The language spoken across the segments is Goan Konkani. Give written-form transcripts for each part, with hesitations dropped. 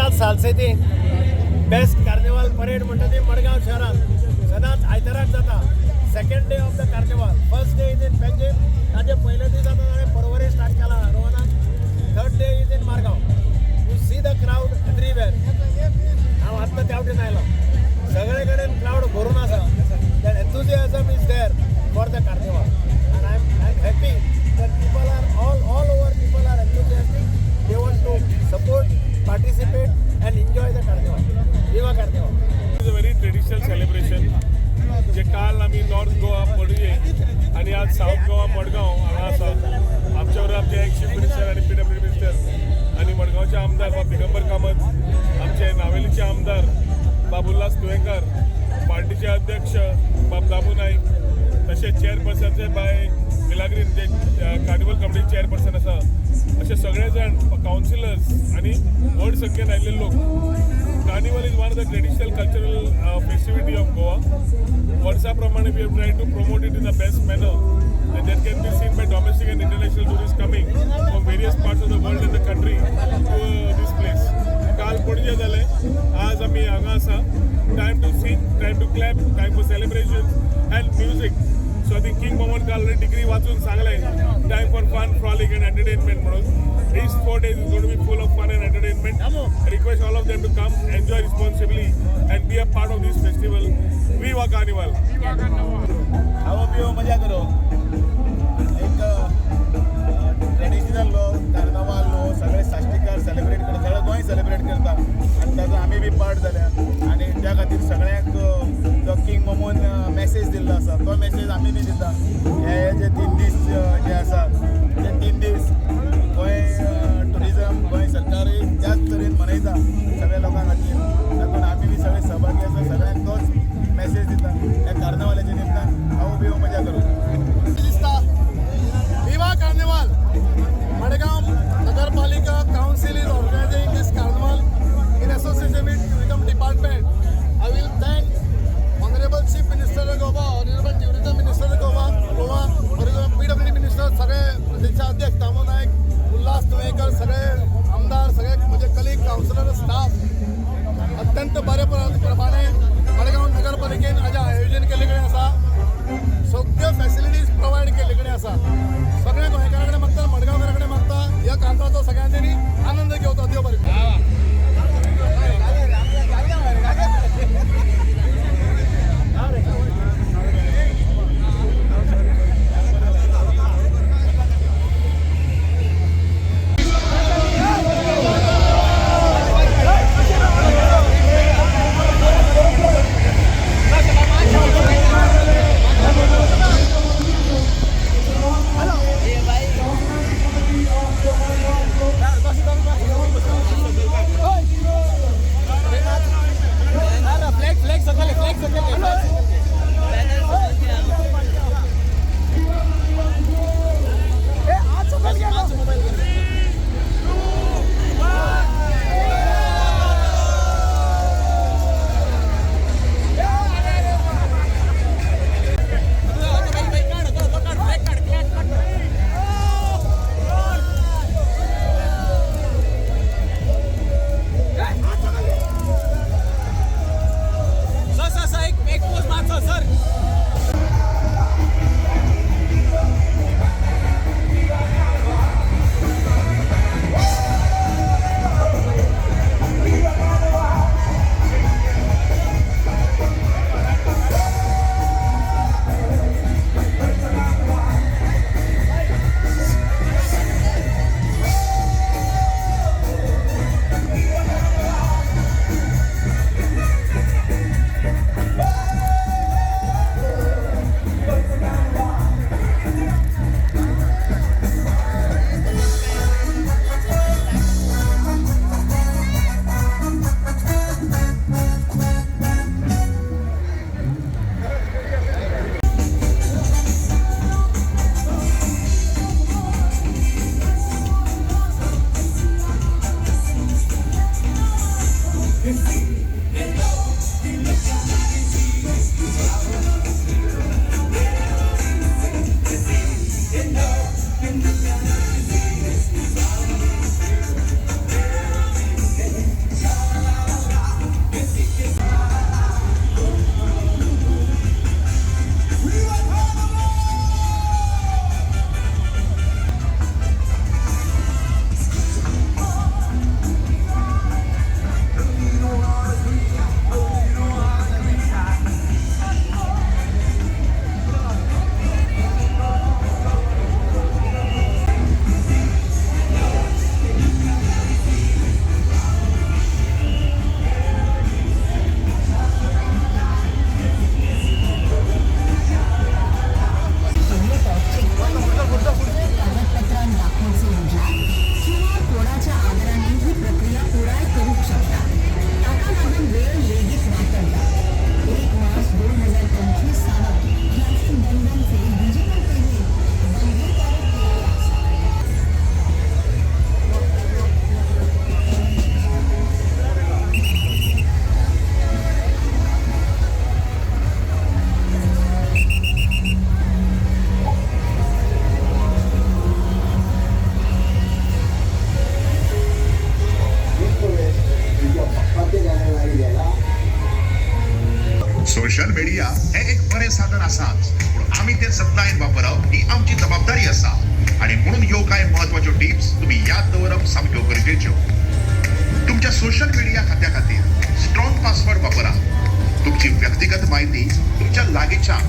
रियाज सालसेती. बेस्ट कार्निवाल परेड म्हणटा ती मडगांव शहरांत सदांच आयताराक जाता. Second day of the carnival. First day is in Panjim. ताजे पयले दीस आतां हांवें परवरी स्टार्ट केला रोहनाक. Third day is in Margao. You see the crowd everywhere. हांव आत्तां त्या वटेन आयलो, सगळे कडेन क्रावड भरून आसा. That enthusiasm is there for the carnival and I am happy that people are all over, people are enthusiastic. They want to support, participate and enjoy the carnival. Viva Carnival! Is a very traditional celebration जे काल आमी नॉर्थ गोवा पणजे आनी आज सावथ गोवा मडगांव हांगा आसा. आमच्या बरोबर आमचे एक्स चीफ मिनिस्टर आनी पीडब्ल्यूडी मिनिस्टर आनी मडगांवचे आमदार बाब दिगंबर कामत, आमचे नावेलीचे आमदार बाब उल्हास तुयेंकार, पार्टीचे अध्यक्ष बाब दामू नाईक, तशेंच चेअरपर्सनचे बाय मिलाग्रीन जे कार्निवल कमिटी चेअरपर्सन आसा, अशे सगळे जाण, कावन्सिलर्स आनी व्हड संख्येन आयिल्ले लोक. Carnival is one of the traditional cultural festivity of Goa. वर्सा प्रमाणे we have tried to promote it in the best manner and that can be seen by domestic and international tourists coming from various parts of the world and the country to this place. काल पणजे जालें, आज आमी हांगा आसा. Time to sing, time to clap, time for celebration and music. So I think King Momon काल डिक्री वाचून सांगलें, time for fun, frolic and entertainment म्हणून. These 4 days is going to be full of fun and entertainment. I request all of them to come, enjoy responsibly, and be a part of this festival. Viva Carnival! खाओ, पिओ, मजा करो. एक ट्रेडिशनल लो कार्नावाल लो सगळे साश्टीकार सेलिब्रेट करता, सगळें गोंय सेलिब्रेट करता आनी ताजो आमी बी पार्ट जाल्या. आनी त्या खातीर सगळ्यांक जो किंग मोमोन मॅसेज दिल्लो आसा, तो मॅसेज आमी बी दिता. हे जे 3 दीस जे आसा, ते 3 दीस गोंय टुरिजम, गोंय सरकारूय त्याच तरेन मनयता सगळ्या लोकां खातीर. तातूंत आमी बी सगळे सहभागी आसा. सगळ्यांक तोच मॅसेज दिता ह्या कार्नावालाच्या निमतान, खाओ, पिओ, मजा करो. दिसता. Viva Carnival! Madgaon Nagarpalika Council is organizing this carnival in association with Tourism Department. I will thank Honorable Chief Minister of Goa, Honorable Tourism Minister of Goa, Goa, Honorable PWD Minister, सगळे प्रदेशाध्यक्ष दामू नायक. सोशल मीडिया हे एक बरें साधन आसाच, पूण आमी तें जतनायेन वापरप ही आमची जबाबदारी आसा आनी म्हणून ह्यो कांय म्हत्वाच्यो टिप्स तुमी याद दवरप सामक्यो गरजेच्यो. तुमच्या सोशल मीडिया खात्या खातीर स्ट्रॉंग पासवर्ड वापरा. तुमची व्यक्तिगत माहिती तुमच्या लागींच्या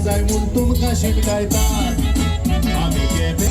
जाय म्हूण तुमकां शिटकायतात. आमी केपें.